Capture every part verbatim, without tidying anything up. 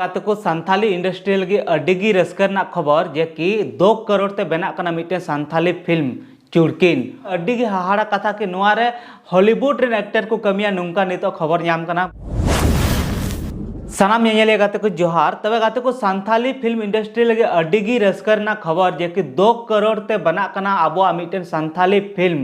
ᱜᱟᱛᱮ ᱠᱚ, ᱥᱟᱱᱛᱷᱟᱞᱤ ᱤᱱᱰᱟᱥᱴᱨᱤ ᱞᱟᱹᱜᱤᱫ ᱟᱹᱰᱤ ᱜᱮ ᱨᱟᱹᱥᱠᱟᱹ ᱨᱮᱱᱟᱜ ᱠᱷᱚᱵᱚᱨ ᱡᱮ ᱠᱤ ᱫᱩ ᱠᱟᱨᱳᱲ ᱛᱮ ᱵᱮᱱᱟᱜ ᱠᱟᱱᱟ ᱢᱤᱫᱴᱮᱱ ᱥᱟᱱᱛᱷᱟᱞᱤ ᱯᱷᱤᱞᱢ ᱪᱩᱲᱠᱤᱱ᱾ ᱟᱹᱰᱤ ᱜᱮ ᱦᱟᱦᱟᱲᱟ ᱠᱟᱛᱷᱟ ᱠᱤ ᱱᱚᱣᱟ ᱨᱮ ᱦᱚᱞᱤᱣᱩᱰ ᱨᱮᱱ ᱮᱠᱴᱟᱨ ᱠᱚ ᱠᱟᱹᱢᱤᱭᱟ, ᱱᱚᱝᱠᱟ ᱱᱤᱛᱚᱜ ᱠᱷᱚᱵᱚᱨ ᱧᱟᱢ ᱠᱟᱱᱟ᱾ ᱥᱟᱱᱟᱢ ᱧᱮᱧᱮᱞᱤᱭᱟᱹ ᱜᱟᱛᱮ ᱠᱚ ᱡᱚᱦᱟᱨ᱾ ᱛᱚᱵᱮ ᱜᱟᱛᱮ ᱠᱚ, ᱥᱟᱱᱛᱷᱟᱞᱤ ᱯᱷᱤᱞᱢ ᱤᱱᱰᱟᱥᱴᱨᱤ ᱞᱟᱹᱜᱤᱫ ᱟᱹᱰᱤ ᱜᱮ ᱨᱟᱹᱥᱠᱟᱹ ᱨᱮᱱᱟᱜ ᱠᱷᱚᱵᱚᱨ ᱡᱮ ᱠᱤ ᱫᱩ ᱠᱟᱨᱳᱲ ᱛᱮ ᱵᱮᱱᱟᱜ ᱠᱟᱱᱟ ᱟᱵᱚᱣᱟᱜ ᱢᱤᱫᱴᱮᱱ ᱥᱟᱱᱛᱷᱟᱞᱤ ᱯᱷᱤᱞᱢ᱾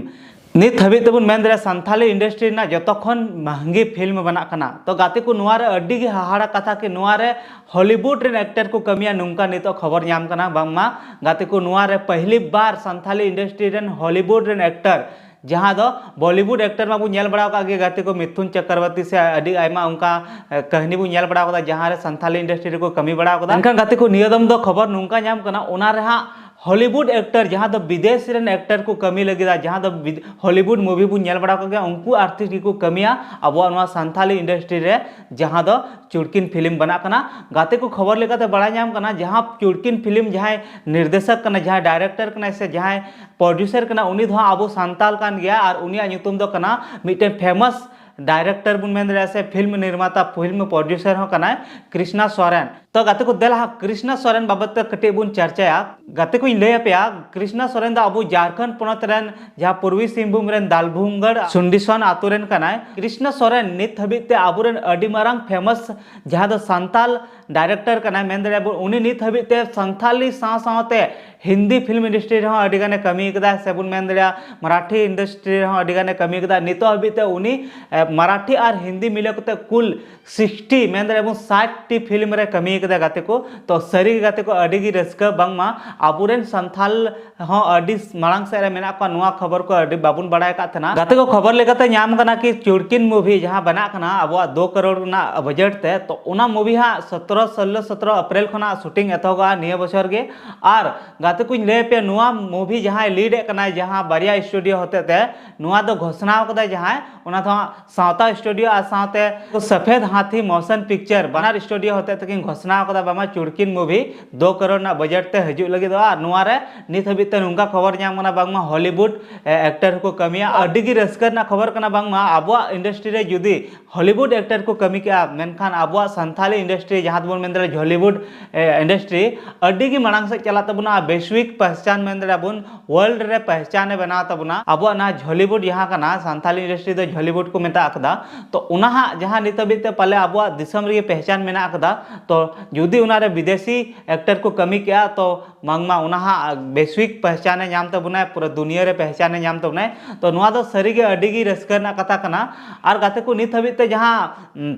ᱱᱤᱛ ᱦᱟᱹᱵᱤᱡ ᱛᱮᱵᱚᱱ ᱢᱮᱱ ᱫᱟᱲᱮᱭᱟᱜᱼᱟ ᱥᱟᱱᱛᱷᱟᱞᱤ ᱤᱱᱰᱟᱥᱴᱨᱤ ᱨᱮᱱᱟᱜ ᱡᱚᱛᱚ ᱠᱷᱚᱱ ᱢᱟᱦᱝᱜᱤ ᱯᱷᱤᱞᱢ ᱵᱮᱱᱟᱜ ᱠᱟᱱᱟ᱾ ᱛᱚ ᱜᱟᱛᱮ ᱠᱚ, ᱱᱚᱣᱟ ᱨᱮ ᱟᱹᱰᱤ ᱜᱮ ᱦᱟᱦᱟᱲᱟ ᱠᱟᱛᱷᱟ ᱠᱤ ᱱᱚᱣᱟ ᱨᱮ ᱦᱚᱞᱤᱣᱩᱰ ᱨᱮᱱ ᱮᱠᱴᱟᱨ ᱠᱚ ᱠᱟᱹᱢᱤᱭᱟ, ᱱᱚᱝᱠᱟ ᱱᱤᱛᱚᱜ ᱠᱷᱚᱵᱚᱨ ᱧᱟᱢ ᱠᱟᱱᱟ᱾ ᱵᱟᱝᱢᱟ ᱜᱟᱛᱮ ᱠᱚ, ᱱᱚᱣᱟ ᱨᱮ ᱯᱟᱹᱦᱞᱤ ᱵᱟᱨ ᱥᱟᱱᱛᱷᱟᱞᱤ ᱤᱱᱰᱟᱥᱴᱨᱤ ᱨᱮᱱ ᱦᱚᱞᱤᱣᱩᱰ ᱨᱮᱱ ᱮᱠᱴᱟᱨ, ᱡᱟᱦᱟᱸ ᱫᱚ ᱵᱚᱞᱤᱣᱩᱰ ᱮᱠᱴᱟᱨ ᱢᱟᱵᱚᱱ ᱧᱮᱞ ᱵᱟᱲᱟ ᱟᱠᱟᱫ ᱜᱮ ᱜᱟᱛᱮ ᱠᱚ, ᱢᱤᱛᱷᱩᱱ ᱪᱚᱠᱨᱚᱵᱚᱨᱛᱤ ᱥᱮ ᱟᱹᱰᱤ ᱟᱭᱢᱟ ᱚᱱᱠᱟ ᱮ, ᱠᱟᱹᱦᱱᱤ ᱵᱚᱱ ᱧᱮᱞ ᱵᱟᱲᱟ ᱟᱠᱟᱫᱟ ᱡᱟᱦᱟᱸ ᱨᱮ ᱥᱟᱱᱛᱷᱟᱞᱤ ᱤᱱᱰᱟᱥᱴᱨᱤ ᱨᱮᱠᱚ ᱠᱟᱹᱢᱤ ᱵᱟᱲᱟ ᱟᱠᱟᱫᱟ᱾ ᱢᱮᱱᱠᱷᱟᱱ ᱜᱟᱛᱮ ᱠᱚ, ᱱᱤᱭᱟᱹ ᱫᱚᱢ ᱫᱚ ᱠᱷᱚᱵᱚᱨ ᱱᱚᱝᱠᱟ ᱧᱟᱢ ᱠᱟᱱᱟ, ᱚᱱᱟ ᱨᱮ ᱦᱟᱸᱜ ᱦᱚᱞᱤᱣᱩᱰ ᱮᱠᱴᱟᱨ, ᱡᱟᱦᱟᱸ ᱫᱚ ᱵᱤᱫᱮᱥ ᱨᱮᱱ ᱮᱠᱴᱟᱨ ᱠᱚ ᱠᱟᱹᱢᱤ ᱞᱟᱹᱜᱤᱫᱟ, ᱡᱟᱦᱟᱸ ᱫᱚ ᱵᱤᱫ-, ᱦᱚᱞᱤᱣᱩᱰ ᱢᱩᱵᱷᱤ ᱵᱚᱱ ᱧᱮᱞ ᱵᱟᱲᱟ ᱠᱚᱜᱮᱭᱟ, ᱩᱱᱠᱩ ᱟᱨᱴᱤᱥᱴ ᱜᱮᱠᱚ ᱠᱟᱹᱢᱤᱭᱟ ᱟᱵᱚᱣᱟᱜ ᱱᱚᱣᱟ ᱥᱟᱱᱛᱷᱟᱞᱤ ᱤᱱᱰᱟᱥᱴᱨᱤ ᱨᱮ, ᱡᱟᱦᱟᱸ ᱫᱚ ᱪᱩᱲᱠᱤᱱ ᱯᱷᱤᱞᱢ ᱵᱮᱱᱟᱜ ᱠᱟᱱᱟ᱾ ᱜᱟᱛᱮ ᱠᱚ, ᱠᱷᱚᱵᱚᱨ ᱞᱮᱠᱟᱛᱮ ᱵᱟᱲᱟᱭ ᱧᱟᱢ ᱠᱟᱱᱟ, ᱡᱟᱦᱟᱸ ᱪᱩᱲᱠᱤᱱ ᱯᱷᱤᱞᱢ ᱡᱟᱦᱟᱸᱭ ᱱᱤᱨᱫᱮᱥᱚᱠ ᱠᱟᱱᱟᱭ, ᱡᱟᱦᱟᱸᱭ ᱰᱟᱭᱨᱮᱠᱴᱚᱨ ᱠᱟᱱᱟᱭ ᱥᱮ ᱡᱟᱦᱟᱸᱭ ᱯᱨᱚᱰᱭᱩᱥᱟᱨ ᱠᱟᱱᱟ, ᱩᱱᱤ ᱫᱚ ᱦᱟᱸᱜ ᱟᱵᱚ ᱥᱟᱱᱛᱟᱞ ᱠᱟᱱ ᱜᱮᱭᱟ ᱟᱨ ᱩᱱᱤᱭᱟᱜ ᱧᱩᱛᱩᱢ ᱫᱚ ᱠᱟᱱᱟ ᱢᱤᱫᱴᱮᱱ ᱯᱷᱮᱢᱟᱥ ᱰᱟᱭᱨᱮᱠᱴᱚᱨ ᱵᱚᱱ ᱢᱮᱱ ᱫᱟᱲᱮᱭᱟᱜᱼᱟ ᱥᱮ ᱯᱷᱤᱞᱢ ᱱᱤᱨᱢᱟᱛᱟ, ᱯᱷᱤᱞᱢ ᱯᱨᱚᱰᱭᱩᱥᱟᱨ ᱦᱚᱸ ᱠᱟᱱᱟᱭ ᱠᱨᱤᱥᱱᱟ ᱥᱚᱨᱮᱱ᱾ ᱛᱚ ᱜᱟᱛᱮ ᱠᱚ, ᱫᱮᱞᱟ ᱦᱟᱸᱜ ᱠᱨᱤᱥᱱᱟ ᱥᱚᱨᱮᱱ ᱵᱟᱵᱚᱫ ᱛᱮ ᱠᱟᱹᱴᱤᱡ ᱵᱚᱱ ᱪᱟᱨᱪᱟᱭᱟ᱾ ᱜᱟᱛᱮ ᱠᱚᱧ ᱞᱟᱹᱭ ᱟᱯᱮᱭᱟ, ᱠᱨᱤᱥᱱᱟ ᱥᱚᱨᱮᱱ ᱫᱚ ᱟᱵᱚ ᱡᱷᱟᱲᱠᱷᱚᱸᱰ ᱯᱚᱱᱚᱛ ᱨᱮᱱ, ᱡᱟᱦᱟᱸ ᱯᱩᱨᱵᱤ ᱥᱤᱝᱵᱷᱩᱢ ᱨᱮᱱ ᱫᱟᱞᱵᱷᱩᱝᱜᱟᱲ ᱥᱩᱱᱰᱤᱥᱚᱱ ᱟᱛᱳ ᱨᱮᱱ ᱠᱟᱱᱟᱭ᱾ ᱠᱨᱤᱥᱱᱟ ᱥᱚᱨᱮᱱ ᱱᱤᱛ ᱦᱟᱹᱵᱤᱡ ᱛᱮ ᱟᱵᱚᱨᱮᱱ ᱟᱹᱰᱤ ᱢᱟᱨᱟᱝ ᱯᱷᱮᱢᱟᱥ, ᱡᱟᱦᱟᱸ ᱫᱚ ᱥᱟᱱᱛᱟᱞ ᱰᱟᱭᱨᱮᱠᱴᱚᱨ ᱠᱟᱱᱟᱭ, ᱢᱮᱱ ᱫᱟᱲᱮᱭᱟᱜᱼᱟ ᱵᱚᱱ, ᱩᱱᱤ ᱱᱤᱛ ᱦᱟᱹᱵᱤᱡ ᱛᱮ ᱥᱟᱱᱛᱷᱟᱞᱤ ᱥᱟᱶ ᱥᱟᱶᱛᱮ ᱦᱤᱱᱫᱤ ᱯᱷᱤᱞᱢ ᱤᱱᱰᱟᱥᱴᱨᱤ ᱨᱮᱦᱚᱸ ᱟᱹᱰᱤ ᱜᱟᱱᱮ ᱠᱟᱹᱢᱤ ᱠᱟᱫᱟ, ᱥᱮ ᱵᱚᱱ ᱢᱮᱱ ᱫᱟᱲᱮᱭᱟᱜᱼᱟ ᱢᱟᱨᱟᱴᱷᱤ ᱤᱱᱰᱟᱥᱴᱨᱤ ᱨᱮᱦᱚᱸ ᱟᱹᱰᱤ ᱜᱟᱱᱮ ᱠᱟᱹᱢᱤ ᱠᱟᱫᱟ᱾ ᱱᱤᱛᱚᱜ ᱦᱟᱹᱵᱤᱡ ᱛᱮ ᱩᱱᱤ, ᱮ, ᱢᱟᱨᱟᱴᱷᱤ ᱟᱨ ᱦᱤᱱᱫᱤ ᱢᱤᱞᱟᱹᱣ ᱠᱟᱛᱮ ᱠᱩᱞ ᱥᱤᱠᱥᱴᱤ, ᱢᱮᱱ ᱫᱟᱲᱮᱭᱟᱜᱼᱟ ᱵᱚᱱ ᱥᱟᱴ ᱴᱤ ᱯᱷᱤᱞᱢ ᱨᱮ ᱠᱟᱹᱢᱤ ᱠᱟᱫᱟ ᱜᱟᱛᱮ ᱠᱚ᱾ ᱛᱚ ᱥᱟᱹᱨᱤ ᱜᱮ ᱜᱟᱛᱮ ᱠᱚ, ᱟᱹᱰᱤ ᱜᱮ ᱨᱟᱹᱥᱠᱟᱹ, ᱵᱟᱝᱢᱟ ᱟᱵᱚᱨᱮᱱ ᱥᱟᱱᱛᱷᱟᱞ ᱦᱚᱸ ᱟᱹᱰᱤ ᱢᱟᱲᱟᱝ ᱥᱮᱫ ᱨᱮ ᱢᱮᱱᱟᱜ ᱠᱚᱣᱟ, ᱱᱚᱣᱟ ᱠᱷᱚᱵᱚᱨ ᱠᱚ ᱟᱹᱰᱤ ᱵᱟᱵᱚᱱ ᱵᱟᱲᱟᱭ ᱟᱠᱟᱫ ᱛᱟᱦᱮᱱᱟ᱾ ᱜᱟᱛᱮ ᱠᱚ, ᱠᱷᱚᱵᱚᱨ ᱞᱮᱠᱟᱛᱮ ᱧᱟᱢ ᱠᱟᱱᱟ ᱠᱤ ᱪᱩᱲᱠᱤᱱ ᱢᱩᱵᱷᱤ ᱡᱟᱦᱟᱸ ᱵᱮᱱᱟᱜ ᱠᱟᱱᱟ ᱟᱵᱚᱣᱟᱜ ᱫᱩ ᱠᱟᱨᱳᱲ ᱨᱮᱱᱟᱜ ᱵᱟᱡᱮᱴ ᱛᱮ, ᱛᱚ ᱚᱱᱟ ᱢᱩᱵᱷᱤ ᱦᱟᱸᱜ ᱥᱚᱛᱨᱚ, ᱥᱳᱞᱞᱳ ᱥᱚᱛᱨᱚ ᱮᱯᱨᱤᱞ ᱠᱷᱚᱱᱟᱜ ᱥᱩᱴᱤᱝ ᱮᱛᱚᱦᱚᱵᱚᱜᱼᱟ ᱱᱤᱭᱟᱹ ᱵᱚᱪᱷᱚᱨ ᱜᱮ᱾ ᱟᱨ ᱜᱟᱛᱮ ᱠᱚᱧ ᱞᱟᱹᱭ ᱟᱯᱮᱭᱟ, ᱱᱚᱣᱟ ᱢᱩᱵᱷᱤ ᱡᱟᱦᱟᱸᱭ ᱞᱤᱰ ᱮᱫ ᱠᱟᱱᱟᱭ, ᱡᱟᱦᱟᱸ ᱵᱟᱨᱭᱟ ᱥᱴᱩᱰᱤᱭᱳ ᱦᱚᱛᱮ ᱛᱮ, ᱱᱚᱣᱟ ᱫᱚ ᱜᱷᱳᱥᱱᱟ ᱟᱠᱟᱫᱟᱭ ᱡᱟᱦᱟᱸᱭ, ᱚᱱᱟ ᱫᱚ ᱦᱟᱸᱜ ᱥᱟᱶᱛᱟ ᱥᱴᱩᱰᱤᱭᱳ ᱟᱨ ᱥᱟᱶᱛᱮ ᱥᱚᱯᱷᱮᱫ ᱦᱟᱛᱷᱤ ᱢᱳᱥᱚᱱ ᱯᱤᱠᱪᱟᱨ ᱵᱟᱱᱟᱨ ᱥᱴᱩᱰᱤᱭᱳ ᱦᱚᱛᱮ ᱛᱮᱠᱤᱱ ᱜᱷᱳᱥᱱᱟ ᱟᱠᱟᱫᱟ ᱵᱟᱝᱢᱟ ᱪᱩᱲᱠᱤᱱ ᱢᱩᱵᱷᱤ ᱫᱩ ᱠᱟᱨᱳᱲ ᱨᱮᱱᱟᱜ ᱵᱟᱡᱮᱴ ᱛᱮ ᱦᱤᱡᱩᱜ ᱞᱟᱹᱜᱤᱫᱚᱜᱼᱟ᱾ ᱟᱨ ᱱᱚᱣᱟ ᱨᱮ ᱱᱤᱛ ᱦᱟᱹᱵᱤᱡ ᱛᱮ ᱱᱚᱝᱠᱟ ᱠᱷᱚᱵᱚᱨ ᱧᱟᱢ ᱠᱟᱱᱟ ᱵᱟᱝᱢᱟ ᱦᱚᱞᱤᱣᱩᱰ, ᱮ, ᱮᱠᱴᱟᱨ ᱦᱚᱸᱠᱚ ᱠᱟᱹᱢᱤᱭᱟ᱾ ᱟᱹᱰᱤ ᱜᱮ ᱨᱟᱹᱥᱠᱟᱹ ᱨᱮᱱᱟᱜ ᱠᱷᱚᱵᱚᱨ ᱠᱟᱱᱟ ᱵᱟᱝᱢᱟ ᱟᱵᱚᱣᱟᱜ ᱤᱱᱰᱟᱥᱴᱨᱤ ᱨᱮ ᱡᱩᱫᱤ ᱦᱚᱞᱤᱣᱩᱰ ᱮᱠᱴᱟᱨ ᱠᱚ ᱠᱟᱹᱢᱤ ᱠᱮᱜᱼᱟ, ᱢᱮᱱᱠᱷᱟᱱ ᱟᱵᱚᱣᱟᱜ ᱥᱟᱱᱛᱷᱟᱞᱤ ᱤᱱᱰᱟᱥᱴᱨᱤ ᱡᱟᱦᱟᱸ ᱵᱚᱱ ᱢᱮᱱ ᱫᱟᱲᱮᱭᱟᱜᱼᱟ ᱡᱷᱚᱞᱤᱣᱩᱰ ᱤᱱᱰᱟᱥᱴᱨᱤ ᱟᱹᱰᱤ ᱜᱮ ᱢᱟᱲᱟᱝ ᱥᱮᱫ ᱪᱟᱞᱟᱜ ᱛᱟᱵᱚᱱᱟ ᱟᱨ ᱵᱮᱥᱣᱤᱠ ᱯᱮᱦᱪᱟᱱ ᱢᱮᱱ ᱫᱟᱲᱮᱭᱟᱜᱼᱟ ᱵᱚᱱ, ᱣᱟᱨᱞᱰ ᱨᱮ ᱯᱮᱦᱪᱟᱱ ᱮ ᱵᱮᱱᱟᱣ ᱛᱟᱵᱚᱱᱟ᱾ ᱟᱵᱚᱣᱟᱜ ᱱᱚᱣᱟ ᱡᱷᱚᱞᱤᱣᱩᱰ ᱡᱟᱦᱟᱸ ᱠᱟᱱᱟ, ᱥᱟᱱᱛᱟᱞᱤ ᱤᱱᱰᱟᱥᱴᱨᱤ ᱫᱚ ᱡᱷᱚᱞᱤᱣᱩᱰ ᱠᱚ ᱢᱮᱛᱟᱜ ᱟᱠᱟᱫᱟ᱾ ᱛᱚ ᱚᱱᱟ ᱦᱟᱸᱜ ᱡᱟᱦᱟᱸ ᱱᱤᱛ ᱦᱟᱹᱵᱤᱡ ᱛᱮ ᱯᱟᱞᱮ ᱟᱵᱚᱣᱟᱜ ᱫᱤᱥᱚᱢ ᱨᱮᱜᱮ ᱯᱮᱦᱪᱟᱱ ᱢᱮᱱᱟᱜ ᱟᱠᱟᱫᱟ, ᱛᱚ ᱡᱩᱫᱤ ᱚᱱᱟᱨᱮ ᱵᱤᱫᱮᱥᱤ ᱮᱠᱴᱟᱨ ᱠᱚ ᱠᱟᱹᱢᱤ ᱠᱮᱜᱼᱟ, ᱛᱚ ᱵᱟᱝᱢᱟ ᱚᱱᱟ ᱦᱟᱸᱜ ᱵᱮᱥᱣᱤᱠ ᱯᱮᱦᱪᱟᱱᱮ ᱧᱟᱢ ᱛᱟᱵᱚᱱᱟᱭ, ᱯᱩᱨᱟᱹ ᱫᱩᱱᱤᱭᱟᱹ ᱨᱮ ᱯᱮᱦᱪᱟᱱᱮ ᱧᱟᱢ ᱛᱟᱵᱚᱱᱟᱭ᱾ ᱛᱚ ᱱᱚᱣᱟ ᱫᱚ ᱥᱟᱹᱨᱤᱜᱮ ᱟᱹᱰᱤ ᱜᱮ ᱨᱟᱹᱥᱠᱟᱹ ᱨᱮᱱᱟᱜ ᱠᱟᱛᱷᱟ ᱠᱟᱱᱟ᱾ ᱟᱨ ᱜᱟᱛᱮ ᱠᱚ, ᱱᱤᱛ ᱦᱟᱹᱵᱤᱡ ᱛᱮ ᱡᱟᱦᱟᱸ, ᱩᱢ,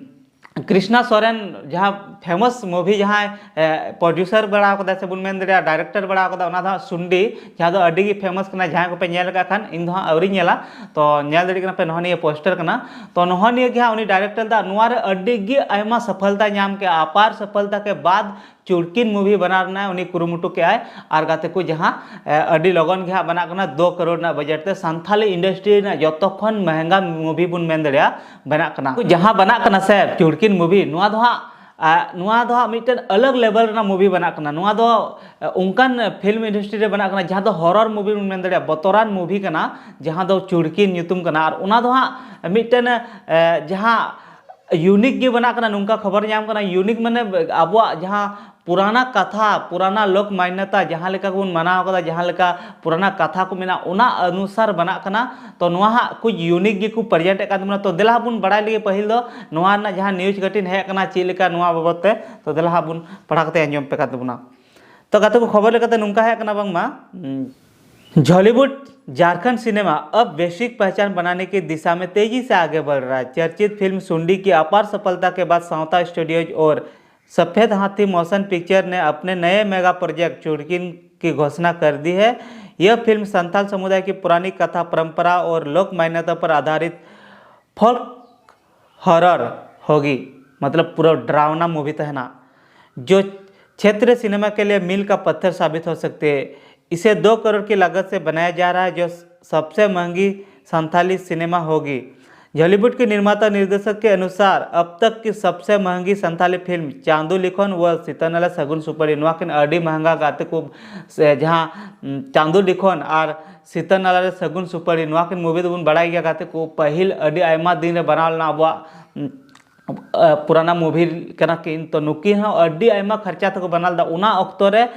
ᱠᱨᱤᱥᱱᱟ ᱥᱚᱨᱮᱱ ᱡᱟᱦᱟᱸ ᱯᱷᱮᱢᱟᱥ ᱢᱩᱵᱷᱤ ᱡᱟᱦᱟᱸᱭ ᱯᱨᱚᱰᱭᱩᱥᱟᱨ ᱵᱟᱲᱟ ᱟᱠᱟᱫᱟ ᱥᱮ ᱵᱚᱱ ᱢᱮᱱ ᱫᱟᱲᱮᱭᱟᱜᱼᱟ ᱰᱟᱭᱨᱮᱠᱴᱚᱨ ᱵᱟᱲᱟ ᱟᱠᱟᱫᱟ, ᱚᱱᱟ ᱫᱚ ᱦᱟᱸᱜ ᱥᱩᱱᱰᱤ, ᱡᱟᱦᱟᱸ ᱫᱚ ᱟᱹᱰᱤ ᱜᱮ ᱯᱷᱮᱢᱟᱥ ᱠᱟᱱᱟ᱾ ᱡᱟᱦᱟᱸᱭ ᱠᱚᱯᱮ ᱧᱮᱞ ᱟᱠᱟᱫ ᱠᱷᱟᱱ, ᱤᱧ ᱫᱚ ᱦᱟᱸᱜ ᱟᱹᱣᱨᱤᱧ ᱧᱮᱞᱟ, ᱛᱚ ᱧᱮᱞ ᱫᱟᱲᱮᱭᱟᱜ ᱠᱟᱱᱟ ᱯᱮ ᱱᱚᱜᱼᱚ ᱱᱤᱭᱟᱹ ᱯᱳᱥᱴᱟᱨ ᱠᱟᱱᱟ᱾ ᱛᱚ ᱱᱚᱜᱼᱚ ᱱᱤᱭᱟᱹ ᱜᱮ ᱦᱟᱸᱜ ᱩᱱᱤ ᱰᱟᱭᱨᱮᱠᱴᱚᱨ ᱫᱟ ᱱᱚᱣᱟ ᱨᱮ ᱟᱹᱰᱤ ᱜᱮ ᱟᱭᱢᱟ ᱥᱟᱯᱷᱚᱞᱛᱟ ᱧᱟᱢ ᱠᱮᱜᱼᱟ, ᱟᱯᱟᱨ ᱥᱟᱯᱷᱚᱞᱛᱟ ᱠᱮ ᱵᱟᱫ ᱪᱩᱲᱠᱤᱱ ᱢᱩᱵᱷᱤ ᱵᱟᱱᱟᱣ ᱨᱮᱱᱟᱜ ᱩᱱᱤ ᱠᱩᱨᱩᱢᱩᱴᱩ ᱠᱮᱜᱼᱟᱭ᱾ ᱟᱨ ᱜᱟᱛᱮ ᱠᱚ, ᱡᱟᱦᱟᱸ ᱮ, ᱟᱹᱰᱤ ᱞᱚᱜᱚᱱ ᱜᱮ ᱦᱟᱸᱜ ᱵᱮᱱᱟᱜ ᱠᱟᱱᱟ, ᱫᱩ ᱠᱟᱨᱳᱲ ᱨᱮᱱᱟᱜ ᱵᱟᱡᱮᱴ ᱛᱮ ᱥᱟᱱᱛᱷᱟᱞᱤ ᱤᱱᱰᱟᱥᱴᱨᱤ ᱨᱮᱱᱟᱜ ᱡᱚᱛᱚ ᱠᱷᱚᱱ ᱢᱮᱦᱮᱝᱜᱟ ᱢᱩᱵᱷᱤ ᱵᱚᱱ ᱢᱮᱱ ᱫᱟᱲᱮᱭᱟᱜᱼᱟ ᱵᱮᱱᱟᱜ ᱠᱟᱱᱟ᱾ ᱡᱟᱦᱟᱸ ᱵᱮᱱᱟᱜ ᱠᱟᱱᱟ ᱥᱮ ᱪᱩᱲᱠᱤᱱ ᱢᱩᱵᱷᱤ, ᱱᱚᱣᱟ ᱫᱚ ᱦᱟᱸᱜ, ᱟ, ᱱᱚᱣᱟ ᱫᱚ ᱦᱟᱸᱜ ᱢᱤᱫᱴᱮᱱ ᱟᱞᱟᱜᱽ ᱞᱮᱵᱮᱞ ᱨᱮᱱᱟᱜ ᱢᱩᱵᱷᱤ ᱵᱮᱱᱟᱜ ᱠᱟᱱᱟ᱾ ᱱᱚᱣᱟ ᱫᱚ, ᱟ, ᱚᱱᱠᱟᱱ ᱯᱷᱤᱞᱢ ᱤᱱᱰᱟᱥᱴᱨᱤ ᱨᱮ ᱵᱮᱱᱟᱜ ᱠᱟᱱᱟ ᱡᱟᱦᱟᱸ ᱫᱚ ᱦᱚᱨᱚᱨ ᱢᱩᱵᱷᱤ ᱵᱚᱱ ᱢᱮᱱ ᱫᱟᱲᱮᱭᱟᱜᱼᱟ, ᱵᱚᱛᱚᱨᱟᱱ ᱢᱩᱵᱷᱤ ᱠᱟᱱᱟ, ᱡᱟᱦᱟᱸ ᱫᱚ ᱪᱩᱲᱠᱤᱱ ᱧᱩᱛᱩᱢ ᱠᱟᱱᱟ᱾ ᱟᱨ ᱚᱱᱟ ᱫᱚ ᱦᱟᱸᱜ ᱢᱤᱫᱴᱮᱱ, ᱮ, ᱡᱟᱦᱟᱸ ᱤᱭᱩᱱᱤᱠ ᱜᱮ ᱵᱮᱱᱟᱜ ᱠᱟᱱᱟ, ᱱᱚᱝᱠᱟ ᱠᱷᱚᱵᱚᱨ ᱧᱟᱢ ᱠᱟᱱᱟ᱾ ᱤᱭᱩᱱᱤᱠ ᱢᱟᱱᱮ ᱟᱵᱚᱣᱟᱜ ᱡᱟᱦᱟᱸ ᱯᱩᱨᱟᱱᱟ ᱠᱟᱛᱷᱟ, ᱯᱩᱨᱟᱱᱟ ᱞᱳᱠ ᱢᱟᱱᱱᱚᱛᱟ, ᱡᱟᱦᱟᱸ ᱞᱮᱠᱟ ᱵᱚᱱ ᱢᱟᱱᱟᱣ ᱠᱟᱫᱟ, ᱡᱟᱦᱟᱸ ᱞᱮᱠᱟ ᱯᱩᱨᱟᱱᱟ ᱠᱟᱛᱷᱟ ᱠᱚ ᱢᱮᱱᱟᱜᱼᱟ, ᱚᱱᱟ ᱚᱱᱩᱥᱟᱨ ᱵᱮᱱᱟᱜ ᱠᱟᱱᱟ᱾ ᱛᱚ ᱱᱚᱣᱟ ᱦᱟᱸᱜ ᱠᱩᱪ ᱤᱭᱩᱱᱤᱠ ᱜᱮᱠᱚ ᱯᱨᱮᱡᱮᱱᱴ ᱮᱫ ᱠᱟᱱ ᱛᱟᱵᱚᱱᱟ᱾ ᱛᱚ ᱫᱮᱞᱟ ᱵᱚᱱ ᱵᱟᱲᱟᱭ ᱞᱮᱜᱮ ᱯᱟᱹᱦᱤᱞ ᱫᱚ ᱱᱚᱣᱟ ᱨᱮᱱᱟᱜ ᱡᱟᱦᱟᱸ ᱱᱤᱭᱩᱡᱽ ᱠᱟᱹᱴᱤᱡ ᱦᱮᱡ ᱟᱠᱟᱱᱟ, ᱪᱮᱫ ᱞᱮᱠᱟ ᱱᱚᱣᱟ ᱵᱟᱵᱚᱫ ᱛᱮ, ᱛᱚ ᱫᱮᱞᱟ ᱦᱟᱸᱜ ᱵᱚᱱ ᱯᱟᱲᱦᱟᱣ ᱠᱟᱛᱮ ᱟᱸᱡᱚᱢ ᱯᱮ ᱠᱟᱱ ᱛᱟᱵᱚᱱᱟ᱾ ᱛᱚ ᱜᱟᱛᱮ ᱠᱚ, ᱠᱷᱚᱵᱚᱨ ᱞᱮᱠᱟᱛᱮ ᱱᱚᱝᱠᱟ ᱦᱮᱡ ᱟᱠᱟᱱᱟ ᱵᱟᱝᱢᱟ, ᱦᱩᱸ, झालीवुड झारखंड सिनेमा अब वैश्विक पहचान बनाने की दिशा में तेजी से आगे बढ़ रहा है। चर्चित फिल्म सुंडी की अपार सफलता के बाद सावंता स्टूडियोज और सफेद हाथी मोशन पिक्चर ने अपने नए मेगा प्रोजेक्ट चुड़किन की घोषणा कर दी है। यह फिल्म संथाल समुदाय की पुरानी कथा परंपरा और लोक मान्यता पर आधारित फोल्क हॉरर होगी, मतलब पूरा डरावना मूवी तो है ना, जो क्षेत्रीय सिनेमा के लिए मील का पत्थर साबित हो सकती है। इसे दो करोड़ की लागत से बनाया जा रहा है, जो सबसे महंगी संथाली सिनेमा होगी। झालीवुड के निर्माता निर्देशक के अनुसार अब तक की सबसे महंगी संथाली फिल्म चांदू लिखोन व ᱥᱤᱛᱟᱹ ᱱᱟᱞᱟ ᱥᱟᱹᱜᱩᱱ ᱥᱩᱯᱟᱹᱲᱤ, ᱱᱚᱣᱟ ᱠᱤᱱ ᱟᱹᱰᱤ ᱢᱚᱦᱝᱜᱟ ᱜᱟᱛᱮ ᱠᱚ, ᱥᱮ ᱡᱟᱦᱟᱸ, ᱩᱢ, ᱪᱟᱸᱫᱩ ᱞᱤᱠᱷᱚᱱ ᱟᱨ ᱥᱤᱛᱟᱹ ᱱᱟᱞᱟ ᱨᱮ ᱥᱟᱹᱜᱩᱱ ᱥᱩᱯᱟᱹᱲᱤ, ᱱᱚᱣᱟ ᱠᱤᱱ ᱢᱩᱵᱷᱤ ᱫᱚᱵᱚᱱ ᱵᱟᱲᱟᱭ ᱜᱮᱭᱟ ᱜᱟᱛᱮ ᱠᱚ, ᱯᱟᱹᱦᱤᱞ ᱟᱹᱰᱤ ᱟᱭᱢᱟ ᱫᱤᱱ ᱨᱮ ᱵᱮᱱᱟᱣ ᱞᱮᱱᱟ ᱟᱵᱚᱣᱟᱜ, ᱩᱢ, ᱯᱩᱨᱟᱱᱟ ᱢᱩᱵᱷᱤ ᱠᱟᱱᱟ ᱠᱤᱱ, ᱛᱚ ᱱᱩᱠᱤᱱ ᱦᱚᱸ ᱟᱹᱰᱤ ᱟᱭᱢᱟ ᱠᱷᱚᱨᱪᱟ ᱛᱮᱠᱚ ᱵᱮᱱᱟᱣ ᱞᱮᱫᱟ᱾ ᱚᱱᱟ ᱚᱠᱛᱚ ᱨᱮ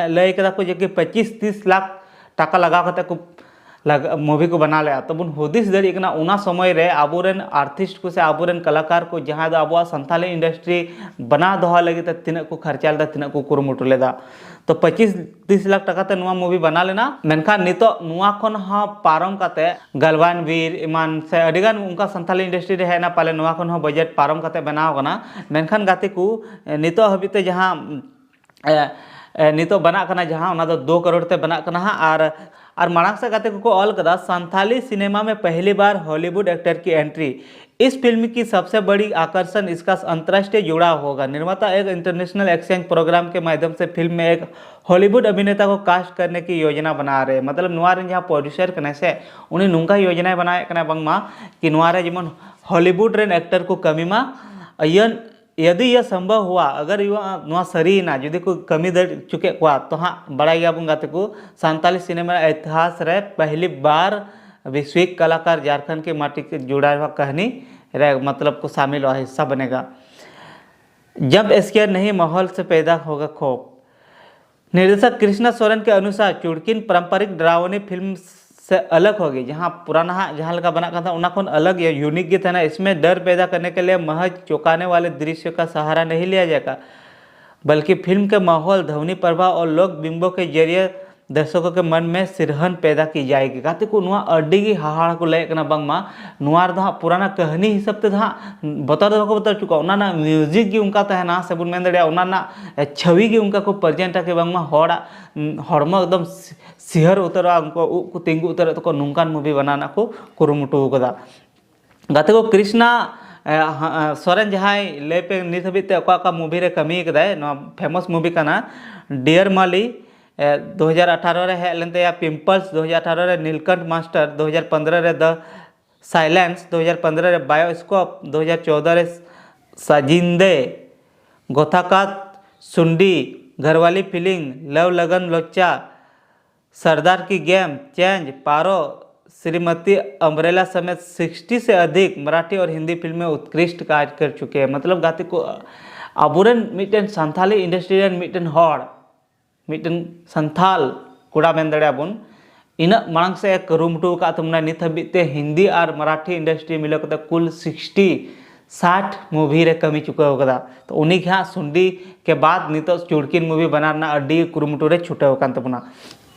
ᱞᱟᱹᱭ ᱠᱟᱫᱟ ᱠᱚ ᱡᱮ ᱠᱤ ᱯᱚᱸᱪᱤᱥ ᱛᱤᱥ ᱞᱟᱠᱷ ᱴᱟᱠᱟ ᱞᱟᱜᱟᱣ ᱠᱟᱛᱮ ᱠᱚ ᱢᱩᱵᱷᱤ ᱠᱚ ᱵᱮᱱᱟᱣ ᱞᱮᱫᱼᱟ᱾ ᱛᱚ ᱵᱚᱱ ᱦᱩᱫᱤᱥ ᱫᱟᱲᱮᱭᱟᱜ ᱠᱟᱱᱟ, ᱚᱱᱟ ᱥᱚᱢᱚᱭ ᱨᱮ ᱟᱵᱚᱨᱮᱱ ᱟᱨᱴᱤᱥᱴ ᱠᱚ ᱥᱮ ᱟᱵᱚᱨᱮᱱ ᱠᱟᱞᱟᱠᱟᱨ ᱠᱚ, ᱡᱟᱦᱟᱸᱭ ᱫᱚ ᱟᱵᱚᱣᱟᱜ ᱥᱟᱱᱛᱟᱞᱤ ᱤᱱᱰᱟᱥᱴᱨᱤ ᱵᱮᱱᱟᱣ ᱫᱚᱦᱚ ᱞᱟᱹᱜᱤᱫ ᱛᱮ ᱛᱤᱱᱟᱹᱜ ᱠᱚ ᱠᱷᱚᱨᱪᱟ ᱞᱮᱫᱟ, ᱛᱤᱱᱟᱹᱜ ᱠᱚ ᱠᱩᱨᱩᱢᱩᱴᱩ ᱞᱮᱫᱟ᱾ ᱛᱚ ᱯᱚᱸᱪᱤᱥ ᱛᱤᱥ ᱞᱟᱠᱷ ᱴᱟᱠᱟ ᱛᱮ ᱱᱚᱣᱟ ᱢᱩᱵᱷᱤ ᱵᱮᱱᱟᱣ ᱞᱮᱱᱟ, ᱢᱮᱱᱠᱷᱟᱱ ᱱᱤᱛᱚᱜ ᱱᱚᱣᱟ ᱠᱷᱚᱱ ᱦᱚᱸ ᱯᱟᱨᱚᱢ ᱠᱟᱛᱮ ᱜᱟᱞᱣᱟᱱ ᱵᱤᱨ ᱮᱢᱟᱱ ᱥᱮ ᱟᱹᱰᱤᱜᱟᱱ ᱚᱱᱠᱟ ᱥᱟᱱᱛᱟᱞᱤ ᱤᱱᱰᱟᱥᱴᱨᱤ ᱨᱮ ᱦᱮᱡ ᱮᱱᱟ, ᱯᱟᱞᱮ ᱱᱚᱣᱟ ᱠᱷᱚᱱ ᱦᱚᱸ ᱵᱟᱡᱮᱴ ᱯᱟᱨᱚᱢ ᱠᱟᱛᱮ ᱵᱮᱱᱟᱣ ᱠᱟᱱᱟ᱾ ᱢᱮᱱᱠᱷᱟᱱ ᱜᱟᱛᱮ ᱠᱚ, ᱱᱤᱛᱚᱜ ᱦᱟᱹᱵᱤᱡ ᱛᱮ ᱡᱟᱦᱟᱸ ᱱᱤᱛᱚᱜ ᱵᱮᱱᱟᱜ ᱠᱟᱱᱟ, ᱡᱟᱦᱟᱸ ᱚᱱᱟ ᱫᱚ ᱫᱩ ᱠᱟᱨᱳᱲ ᱛᱮ ᱵᱮᱱᱟᱜ ᱠᱟᱱᱟ ᱦᱟᱸᱜ᱾ ᱟᱨ ᱟᱨ ᱢᱟᱲᱟᱝ ᱥᱮᱫ ᱜᱟᱛᱮ ᱠᱚᱠᱚ ᱚᱞ ᱠᱟᱫᱟ, ᱥᱟᱱᱛᱷᱟᱞᱤ ᱥᱤᱱᱮᱢᱟ ᱢᱮ ᱯᱮᱦᱞᱤ ᱵᱟᱨ ᱦᱚᱞᱤᱣᱩᱰ ᱮᱠᱴᱟᱨ ᱠᱤ ᱮᱱᱴᱨᱤ, ᱤᱥ ᱯᱷᱤᱞᱢ ᱠᱤ ᱥᱟᱵᱥᱮ ᱵᱟᱲᱤ ᱟᱠᱟᱨᱥᱟᱱ ᱤᱥᱠᱟ ᱟᱱᱛᱨᱟᱥᱴᱨᱤᱭ ᱡᱩᱲᱟᱣ ᱦᱳᱜᱟ, ᱱᱤᱨᱢᱟᱛᱟ ᱮᱠ ᱤᱱᱴᱟᱨᱱᱮᱥᱱᱟᱞ ᱮᱠᱥᱪᱮᱧᱡᱽ ᱯᱨᱳᱜᱨᱟᱢ ᱠᱮ ᱢᱟᱫᱷᱭᱚᱢ ᱥᱮ ᱯᱷᱤᱞᱢ ᱢᱮ ᱮᱠ ᱦᱚᱞᱤᱣᱩᱰ ᱚᱵᱷᱤᱱᱮᱛᱟ ᱠᱚ ᱠᱟᱥᱴ ᱠᱟᱨᱱᱮ ᱠᱤ ᱭᱳᱡᱚᱱᱟ ᱵᱟᱱᱟ ᱨᱮ, ᱢᱚᱛᱞᱚᱵ ᱱᱚᱣᱟ ᱨᱮᱱ ᱡᱟᱦᱟᱸ ᱯᱨᱚᱰᱭᱩᱥᱟᱨ ᱠᱟᱱᱟᱭ ᱥᱮ, ᱩᱱᱤ ᱱᱚᱝᱠᱟ ᱭᱳᱡᱚᱱᱟᱭ ᱵᱮᱱᱟᱣᱮᱫ ᱠᱟᱱᱟ ᱵᱟᱝᱢᱟ ᱠᱤ ᱱᱚᱣᱟ ᱨᱮ ᱡᱮᱢᱚᱱ ᱦᱚᱞᱤᱣᱩᱰ ᱨᱮᱱ ᱮᱠᱴᱟᱨ ᱠᱚ ᱠᱟᱹᱢᱤ ᱢᱟ᱾ ᱤᱭᱟᱹ ᱭᱟᱫᱤ ᱭᱟ ᱥᱚᱢᱵᱷᱚᱵ ᱦᱩᱣᱟ, ᱟᱜᱟᱨ ᱱᱚᱣᱟ ᱥᱟᱹᱨᱤᱭᱮᱱᱟ, ᱡᱩᱫᱤ ᱠᱚ ᱠᱟᱹᱢᱤ ᱫᱟᱲᱮ ᱦᱚᱪᱚ ᱠᱮᱫ ᱠᱚᱣᱟ, ᱛᱚ ᱦᱟᱸᱜ ᱵᱟᱲᱟᱭ ᱜᱮᱭᱟᱵᱚᱱ ᱜᱟᱛᱮ ᱠᱚ, ᱥᱟᱱᱛᱟᱞᱤ ᱥᱤᱱᱮᱢᱟ ᱤᱛᱤᱦᱟᱥ ᱨᱮ ᱯᱟᱦᱞᱤ ᱵᱟᱨ ᱵᱤᱥᱣᱤᱠ ᱠᱟᱞᱟᱠᱟᱨ ᱡᱷᱟᱨᱠᱷᱚᱸᱰ ᱠᱤ ᱢᱟᱴᱤ ᱠᱤ ᱡᱩᱲᱟᱣ ᱠᱟᱹᱦᱱᱤ ᱨᱮ ᱢᱚᱛᱞᱚᱵ ᱠᱚ ᱥᱟᱢᱤᱞ ᱦᱤᱥᱥᱟ ᱵᱟᱱᱮᱜᱟ᱾ ᱡᱟᱵ ᱮᱥᱠᱮᱭᱟᱨ ᱱᱟᱦᱤ ᱢᱟᱦᱚᱞ ᱥᱮ ᱯᱮᱭᱫᱟ ᱦᱳᱜᱟ ᱠᱷᱚᱯ, निर्देशक कृष्णा सोरेन के अनुसार चुड़किन पारंपरिक डरावनी फिल्म से अलग होगी, जहां पुराना ᱦᱟᱸᱜ ᱡᱟᱦᱟᱸ ᱞᱮᱠᱟ ᱵᱮᱱᱟᱜ ᱠᱟᱱ ᱛᱟᱦᱮᱸᱫ ᱚᱱᱟ ᱠᱷᱚᱱ ᱟᱞᱟᱜᱽ ᱭᱟ ᱭᱩᱱᱤᱠ ᱜᱮ ᱛᱟᱦᱮᱱᱟ। इसमें डर पैदा करने के लिए महज चौंकाने वाले दृश्य का सहारा नहीं लिया जाएगा, बल्कि फिल्म के माहौल, ध्वनि प्रभाव और लोक बिंबों के जरिए दर्शकों के मन में सिरहन पैदा की जाएगी। ᱜᱟᱛᱮ ᱠᱚ, ᱱᱚᱣᱟ ᱟᱹᱰᱤ ᱜᱮ ᱦᱟᱦᱟᱲᱟ ᱠᱚ ᱞᱟᱹᱭᱮᱫ ᱠᱟᱱᱟ, ᱵᱟᱝᱢᱟ ᱱᱚᱣᱟ ᱨᱮᱫᱚ ᱦᱟᱸᱜ ᱯᱩᱨᱟᱱᱟ ᱠᱟᱹᱦᱱᱤ ᱦᱤᱥᱟᱹᱵ ᱛᱮᱫᱚ ᱦᱟᱸᱜ ᱵᱚᱛᱚᱨ ᱫᱚ ᱵᱟᱠᱚ ᱵᱚᱛᱚᱨ ᱦᱚᱪᱚ ᱠᱚᱣᱟ, ᱚᱱᱟ ᱨᱮᱱᱟᱜ ᱢᱤᱣᱡᱤᱠ ᱜᱮ ᱚᱱᱠᱟ ᱛᱟᱦᱮᱱᱟ, ᱥᱮᱵᱚᱱ ᱢᱮᱱ ᱫᱟᱲᱮᱭᱟᱜᱼᱟ ᱚᱱᱟ ᱨᱮᱱᱟᱜ ᱪᱷᱚᱵᱤ ᱜᱮ ᱚᱱᱠᱟ ᱠᱚ ᱯᱨᱮᱡᱮᱱᱴᱟ ᱠᱤ ᱵᱟᱝᱢᱟ ᱦᱚᱲᱟᱜ ᱦᱚᱲᱢᱚ ᱮᱠᱫᱚᱢ ᱥᱤᱦᱟᱹᱨ ᱩᱛᱟᱹᱨᱚᱜᱼᱟ, ᱩᱱᱠᱩ ᱩᱵ ᱠᱚ ᱛᱤᱸᱜᱩ ᱩᱛᱟᱹᱨᱚᱜ ᱛᱟᱠᱚᱣᱟ, ᱱᱚᱝᱠᱟᱱ ᱢᱩᱵᱷᱤ ᱵᱮᱱᱟᱣ ᱨᱮᱱᱟᱜ ᱠᱚ ᱠᱩᱨᱩᱢᱩᱴᱩ ᱟᱠᱟᱫᱟ᱾ ᱜᱟᱛᱮ ᱠᱚ, ᱠᱨᱤᱥᱱᱟ, ᱮ, ᱦᱟ-, ᱮ, ᱥᱚᱨᱮᱱ ᱡᱟᱦᱟᱸᱭ ᱞᱟᱹᱭ ᱯᱮ ᱱᱤᱛ ᱦᱟᱹᱵᱤᱡ ᱛᱮ ᱚᱠᱟ ᱚᱠᱟ ᱢᱩᱵᱷᱤ ᱨᱮ ᱠᱟᱹᱢᱤ ᱠᱟᱫᱟᱭ, ᱱᱚᱣᱟ ᱯᱷᱮᱢᱟᱥ ᱢᱩᱵᱷᱤ ᱠᱟᱱᱟ ᱰᱤᱭᱟᱨ ᱢᱟᱞᱤ, ᱮ, ᱫᱩ ᱦᱟᱡᱟᱨ ᱟᱴᱷᱟᱨᱚ ᱨᱮ ᱦᱮᱡ ᱞᱮᱱ ᱛᱟᱭᱟ, ᱯᱤᱢᱯᱚᱞᱥ ᱫᱩ ᱦᱟᱡᱟᱨ ᱟᱴᱷᱟᱨᱚ ᱨᱮ, ᱱᱤᱞᱠᱟᱱᱴ ᱢᱟᱥᱴᱟᱨ ᱫᱩ ᱦᱟᱡᱟᱨ ᱯᱚᱱᱫᱽᱨᱚ ᱨᱮ, ᱫᱟ ᱥᱟᱭᱞᱮᱱᱥ ᱫᱩ ᱦᱟᱡᱟᱨ ᱯᱚᱱᱫᱽᱨᱚ ᱨᱮ, ᱵᱟᱭᱳᱥᱠᱳᱯ ᱫᱩ ᱦᱟᱡᱟᱨ ᱪᱳᱫᱽᱫᱚ ᱨᱮ, ᱥᱟᱡᱤᱱᱫᱮ, ᱜᱚᱛᱷᱟᱠᱟᱛ, ᱥᱩᱱᱰᱤ, ᱜᱷᱟᱨᱣᱟᱞᱤ ᱯᱷᱤᱞᱤᱝ, ᱞᱟᱣ ᱞᱟᱜᱟᱱ ᱞᱚᱪᱪᱟ, ᱥᱟᱨᱫᱟᱨ ᱠᱤ ᱜᱮᱢ ᱪᱮᱧᱡᱽ, ᱯᱟᱨᱳ, श्रीमती अम्ब्रेला समेत सिक्सटी से अधिक मराठी और हिंदी फिल्में उत्कृष्ट कार्य कर चुके हैं। मतलब, ᱜᱟᱛᱮ ᱠᱚ, ᱟᱵᱚᱨᱮᱱ ᱢᱤᱫᱴᱮᱱ ᱥᱟᱱᱛᱟᱞᱤ ᱤᱱᱰᱟᱥᱴᱨᱤ ᱨᱮᱱ ᱢᱤᱫᱴᱮᱱ ᱦᱚᱲ, ᱢᱤᱫᱴᱮᱱ ᱥᱟᱱᱛᱟᱞ ᱠᱚᱲᱟ ᱢᱮᱱ ᱫᱟᱲᱮᱭᱟᱜᱼᱟ ᱵᱚᱱ, ᱤᱱᱟᱹᱜ ᱢᱟᱲᱟᱝ ᱥᱮᱫ ᱮ ᱠᱩᱨᱩᱢᱩᱴᱩ ᱟᱠᱟᱫ ᱛᱟᱵᱚᱱᱟ᱾ ᱱᱤᱛ ᱦᱟᱹᱵᱤᱡ ᱛᱮ ᱦᱤᱱᱫᱤ ᱟᱨ ᱢᱟᱨᱟᱴᱷᱤ ᱤᱱᱰᱟᱥᱴᱨᱤ ᱢᱤᱞᱟᱹᱣ ᱠᱟᱛᱮ ᱠᱩᱞ ᱥᱤᱠᱥᱴᱤ, ᱥᱟᱴ ᱢᱩᱵᱷᱤ ᱨᱮ ᱠᱟᱹᱢᱤ ᱪᱩᱠᱟᱹᱣ ᱠᱟᱫᱟ᱾ ᱛᱚ, ᱩᱱᱤ ᱜᱮ ᱦᱟᱸᱜ ᱥᱩᱱᱰᱤ ᱠᱮ ᱵᱟᱫ ᱱᱤᱛᱚᱜ ᱪᱩᱲᱠᱤᱱ ᱢᱩᱵᱷᱤ ᱵᱮᱱᱟᱣ ᱨᱮᱱᱟᱜ ᱟᱹᱰᱤ ᱠᱩᱨᱩᱢᱩᱴᱩ ᱨᱮ ᱪᱷᱩᱴᱟᱹᱣ ᱟᱠᱟᱱ ᱛᱟᱵᱚᱱᱟ᱾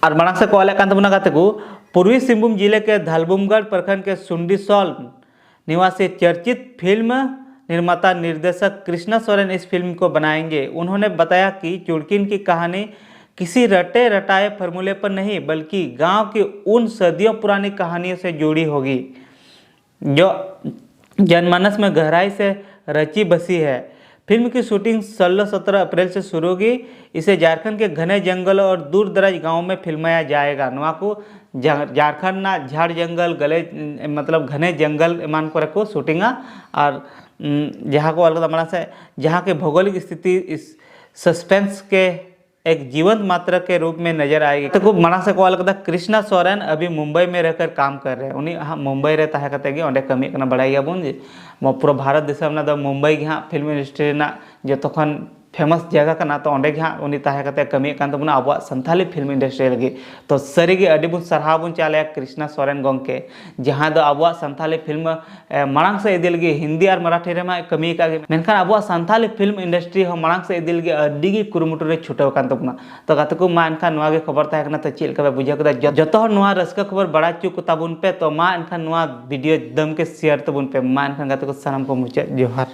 ᱟᱨ ᱢᱟᱲᱟᱝ ᱥᱮᱫ ᱠᱚ ᱚᱞᱮᱫ ᱠᱟᱱ ᱛᱟᱵᱚᱱᱟ, ᱜᱟᱛᱮ ᱠᱚ, ᱯᱩᱨᱵᱤ ᱥᱤᱝᱵᱷᱩᱢ ᱡᱤᱞᱮ ᱠᱮ ᱫᱷᱟᱞᱵᱩᱢᱜᱟᱲ ᱯᱨᱚᱠᱷᱚᱸᱰ ᱠᱮ ᱥᱩᱱᱰᱤ ᱥᱚᱞ ᱱᱤᱣᱟᱥᱤ ᱪᱚᱨᱪᱤᱛ ᱯᱷᱤᱞᱢ ᱱᱤᱨᱢᱟᱛᱟ ᱱᱤᱨᱫᱮᱥᱚᱠ ᱠᱨᱤᱥᱱᱟ ᱥᱚᱨᱮᱱ ᱤᱥ ᱯᱷᱤᱞᱢ ᱠᱚ ᱵᱟᱱᱟᱭᱮᱸᱜᱮ᱾ ᱩᱱᱦᱚᱸᱱᱮ ᱵᱟᱛᱟᱭᱟ ᱠᱤ ᱪᱩᱲᱠᱤᱱ ᱠᱤ ᱠᱟᱦᱟᱱᱤ ᱠᱤᱥᱤ ᱨᱴᱮ ᱨᱴᱟᱭᱮ ᱯᱷᱚᱨᱢᱩᱞᱮ ᱯᱚᱨ ᱱᱟᱦᱤᱸ ᱵᱚᱞᱠᱤ ᱜᱟᱶ ᱠᱤ ᱩᱱ ᱥᱟᱫᱤᱭᱚᱸ ᱯᱩᱨᱟᱱᱤ ᱠᱟᱦᱟᱱᱤᱭᱚᱸ ᱥᱮ ᱡᱩᱲᱤ ᱦᱳᱜᱤ᱾ ᱡᱚ ᱡᱚᱱᱢᱟᱱᱚᱥ ᱢᱮ ᱜᱟᱦᱨᱟᱭᱤ ᱥᱮ ᱨᱟᱸᱪᱤ ᱵᱟᱥᱤ ᱦᱮ᱾ ᱯᱷᱤᱞᱢ ᱠᱤ ᱥᱩᱴᱤᱝ ᱥᱳᱞᱞᱳ ᱥᱚᱛᱨᱚ ᱟᱯᱨᱤᱞ ᱥᱮ ᱥᱩᱨᱩ ᱦᱳᱜᱤ᱾ ᱤᱥᱮ ᱡᱷᱟᱨᱠᱷᱚᱸᱰ ᱠᱮ ᱜᱷᱟᱱᱮ ᱡᱚᱝᱜᱚᱞ ᱚᱨ ᱫᱩᱨ ᱫᱟᱨᱟᱡᱽ ᱜᱟᱶ ᱢᱮ ᱯᱷᱤᱞᱢᱟᱭᱟ ᱡᱟᱭᱮᱜᱟ᱾ ᱱᱚᱣᱟ ᱠᱚ ᱡᱷᱟᱨᱠᱷᱚᱸᱰ ᱨᱮᱱᱟᱜ ᱡᱷᱟᱲ ᱡᱚᱝᱜᱚᱞ ᱜᱟᱞᱮ ᱢᱚᱛᱞᱚᱵ ᱜᱷᱟᱱᱮ ᱡᱚᱝᱜᱚᱞ ᱮᱢᱟᱱ ᱠᱚᱨᱮ ᱠᱚ ᱥᱩᱴᱤᱝᱟ᱾ ᱟᱨ ᱡᱟᱦᱟᱸ ᱠᱚ ᱚᱞ ᱠᱟᱫᱟ ᱢᱟᱲᱟᱝ ᱥᱮ, ᱡᱟᱦᱟᱸ ᱠᱤ ᱵᱷᱳᱜᱳᱞᱤᱠ ᱥᱛᱷᱤᱛᱤ ᱥᱟᱥᱯᱮᱱᱥ ᱠᱮ ᱮᱠ ᱡᱤᱵᱚᱱᱛ ᱢᱟᱛᱨᱟ ᱠᱮ ᱨᱩᱯ ᱢᱮ ᱱᱚᱡᱚᱨ ᱟᱭᱮᱜᱤ᱾ ᱛᱟᱠᱚ ᱢᱟᱲᱟᱝ ᱥᱮᱫ ᱠᱚ ᱚᱞ ᱠᱟᱫᱟ, ᱠᱨᱤᱥᱱᱟ ᱥᱚᱨᱮᱱ ᱟᱵᱷᱤ ᱢᱩᱢᱵᱟᱭ ᱢᱮ ᱨᱮᱦᱠᱟᱨ ᱠᱟᱢ ᱠᱟᱨ ᱨᱮ᱾ ᱩᱱᱤ ᱦᱟᱸᱜ ᱢᱩᱢᱵᱟᱭ ᱨᱮ ᱛᱟᱦᱮᱸ ᱠᱟᱛᱮ ᱜᱮ ᱚᱸᱰᱮ ᱠᱟᱹᱢᱤᱭᱮᱫ ᱠᱟᱱᱟ᱾ ᱵᱟᱲᱟᱭ ᱜᱮᱭᱟᱵᱚᱱ ᱡᱮ ᱯᱩᱨᱟᱹ ᱵᱷᱟᱨᱚᱛ ᱫᱤᱥᱚᱢ ᱨᱮᱱᱟᱜ ᱫᱚ ᱢᱩᱢᱵᱟᱭ ᱜᱮ ᱦᱟᱸᱜ ᱯᱷᱤᱞᱢ ᱤᱱᱰᱟᱥᱴᱨᱤ ᱨᱮᱱᱟᱜ ᱡᱚᱛᱚ ᱠᱷᱚᱱ ᱯᱷᱮᱢᱟᱥ ᱡᱟᱭᱜᱟ ᱠᱟᱱᱟ᱾ ᱛᱚ, ᱚᱸᱰᱮ ᱜᱮ ᱦᱟᱸᱜ ᱩᱱᱤ ᱛᱟᱦᱮᱸ ᱠᱟᱛᱮ ᱠᱟᱹᱢᱤᱭᱮᱫ ᱠᱟᱱ ᱛᱟᱵᱚᱱᱟ ᱟᱵᱚᱣᱟᱜ ᱥᱟᱱᱛᱷᱟᱞᱤ ᱯᱷᱤᱞᱢ ᱤᱱᱰᱟᱥᱴᱨᱤ ᱞᱟᱹᱜᱤᱫ᱾ ᱛᱚ, ᱥᱟᱹᱨᱤᱜᱮ ᱟᱹᱰᱤ ᱵᱚᱱ ᱥᱟᱨᱦᱟᱣ ᱵᱚᱱ ᱪᱟᱞᱮᱭᱟ ᱠᱨᱤᱥᱱᱟ ᱥᱚᱨᱮᱱ ᱜᱚᱢᱠᱮ, ᱡᱟᱦᱟᱸᱭ ᱫᱚ ᱟᱵᱚᱣᱟᱜ ᱥᱟᱱᱛᱷᱟᱞᱤ ᱯᱷᱤᱞᱢ ᱮ, ᱢᱟᱲᱟᱝ ᱥᱮᱫ ᱤᱫᱤ ᱞᱟᱹᱜᱤᱫ ᱦᱤᱱᱫᱤ ᱟᱨ ᱢᱟᱨᱟᱴᱷᱤ ᱨᱮᱢᱟ ᱠᱟᱹᱢᱤ ᱟᱠᱟᱫ ᱜᱮ, ᱢᱮᱱᱠᱷᱟᱱ ᱟᱵᱚᱣᱟᱜ ᱥᱟᱱᱛᱷᱟᱞᱤ ᱯᱷᱤᱞᱢ ᱤᱱᱰᱟᱥᱴᱨᱤ ᱦᱚᱸ ᱢᱟᱲᱟᱝ ᱥᱮᱫ ᱤᱫᱤ ᱞᱟᱹᱜᱤᱫ ᱟᱹᱰᱤ ᱜᱮ ᱠᱩᱨᱩᱢᱩᱴᱩ ᱨᱮ ᱪᱷᱩᱴᱟᱹᱣ ᱟᱠᱟᱱ ᱛᱟᱵᱚᱱᱟ᱾ ᱛᱚ, ᱜᱟᱛᱮ ᱠᱚ, ᱢᱟ ᱮᱱᱠᱷᱟᱱ ᱱᱚᱣᱟ ᱜᱮ ᱠᱷᱚᱵᱚᱨ ᱛᱟᱦᱮᱸ ᱠᱟᱱᱟ᱾ ᱛᱚ, ᱪᱮᱫ ᱞᱮᱠᱟ ᱯᱮ ᱵᱩᱡᱷᱟᱹᱣ ᱠᱮᱫᱟ? ᱡᱚ-, ᱡᱚᱛᱚ ᱦᱚᱲ ᱱᱚᱣᱟ ᱨᱟᱹᱥᱠᱟᱹ ᱠᱷᱚᱵᱚᱨ ᱵᱟᱲᱟᱭ ᱦᱚᱪᱚ ᱠᱚ ᱛᱟᱵᱚᱱ ᱯᱮ᱾ ᱛᱚ, ᱢᱟ ᱮᱱᱠᱷᱟᱱ ᱱᱚᱣᱟ ᱵᱷᱤᱰᱤᱭᱳ ᱮᱠᱫᱚᱢ ᱜᱮ ᱥᱮᱭᱟᱨ ᱛᱟᱵᱚᱱ ᱯᱮ᱾ ᱢᱟ ᱮᱱᱠᱷᱟᱱ ᱜᱟᱛᱮ ᱠᱚ, ᱥᱟᱱᱟᱢ ᱠᱚ ᱢᱩᱪᱟᱹᱫ ᱡᱚᱦᱟᱨ᱾